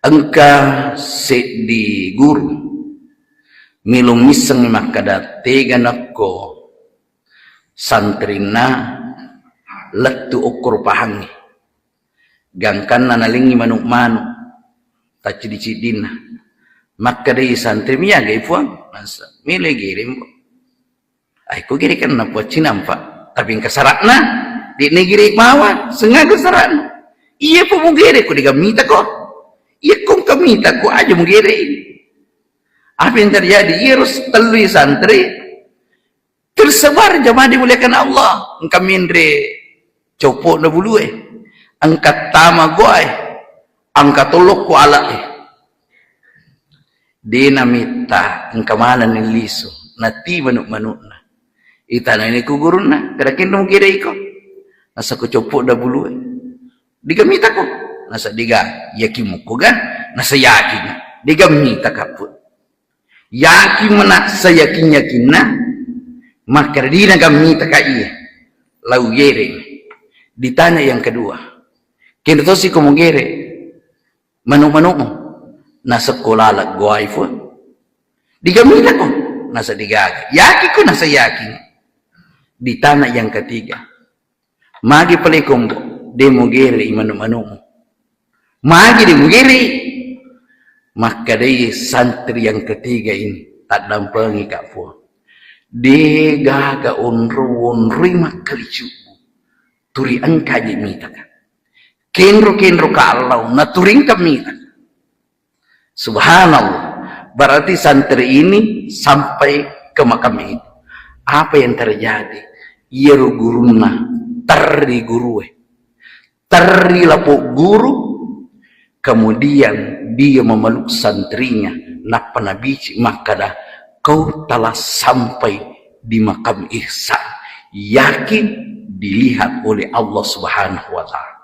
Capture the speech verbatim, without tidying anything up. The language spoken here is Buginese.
Engka seddi guru melo missengngi makkeda, tega nakko santrinna lettu okkoro pahangnge, gangkanna nalengngi manuk-manuk tacciddi-ciddinna. Makkedai santri, miagai puang? Nasa, melo gereng, Bu. Ai, ko gerekenna puang cinampa, tapi engka sara'na, de'na gere bawang, sengaga sara'na. Iya, pu mugere ko degaga mitako. Iya, ko engka mitako aja mugere. Apa yang terjadi? Iya, terus tellui santri tersebar, jamaah dimuliakan Allah. Engka menre coppo'na bulue, engka tama goae, engka tolokko ala'e. De'na mitta, engka manenni lisu, nati manuk-manukna. Itanani ku gurunna, kerakin dong kira iko. Nasa ko coppo'na bulue. Degaga mitako? Nasa degaga. Yakin muko ga? Nasa yakin. Degaga mitaka, Puang? Yakin mana, sayakin-yakinna, makkeda de'na gaga mitaka iya. Lau gere. Ditanya yang kedua, kenro tosi ko mugere manuk-manukmu? Nasa ko lala goae, Puang. Degaga mitako? Nasa degaga. Yakin ko? Nasa yakin. Ditanya yang ketiga, magi pale ko, Mbok, de' mugerei manuk-manukmu? Magi de' mugerei? Makkedai santri yang ketiga ini, taddampengika, Puang. Degaga onro-onroi makkalicu. Turi engka je mitaka. Kenro-kenroka allau, naturi engka mitaka. Subhanallah. Berarti santri ini sampai ke makam itu. Apa yang terjadi? Iyaro gurunna terri gurue. Terri lapo guru, kemudian dia memeluk santrinya, nappa nabici makkeda, kau telah sampai di makam ihsan, yakin dilihat oleh Allah Subhanahu wa Ta'ala.